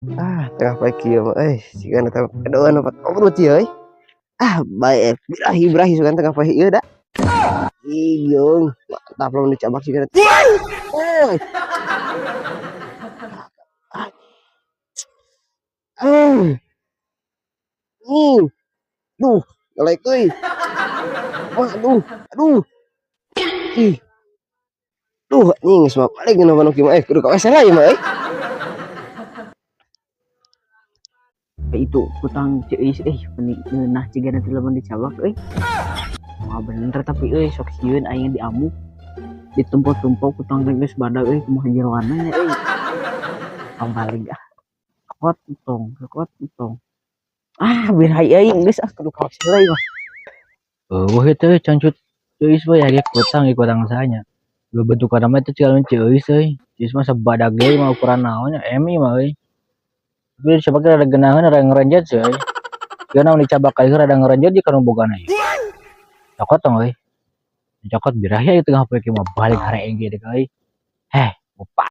Ah, tengah poe kieu mah euy, sigana teh pedoan opat obrut ieu euy. Ah, bae birahi birahi sugan tengah poe ieu da. Iyung, mantap lamun dicabak sigana. Euy. Ah. Ah. Duh, ngelek euy. Waduh, aduh. Ih. Duh, anjing geus mah balik geuna manuk ieu mah kudu ka WC lah ieu mah euy. Itu kutang ceis meni ngeunah cigana teh lamun dicabak euy. Wah bener tapi euy sok sieun aing diamuk. Ditumpuk-tumpuk kutang teh geus badag euy, kumaha jeroanna nya euy. Tong balik ah. Kokot entong, kokot entong. Ah, birahi aing geus ah kudu ka WC lah ieu mah. Eueuh itu cangcut ceuis we aya kutang ieu kutang sanya. Lu bentukan mah itu ciga ceuis euy. Ceuis mah sabadag ge mah ukuran naon nya emi mah euy. Tapi dicabak rada geunaheun, rada ngerenjet sih euy. Ieu naon dicabak ka rada ngerenjet di kanu bogana ieu. Cokot tong euy. Cokot birahi ieu tengah poe mah balik hareeng ge deuk euy. Heh, lupa.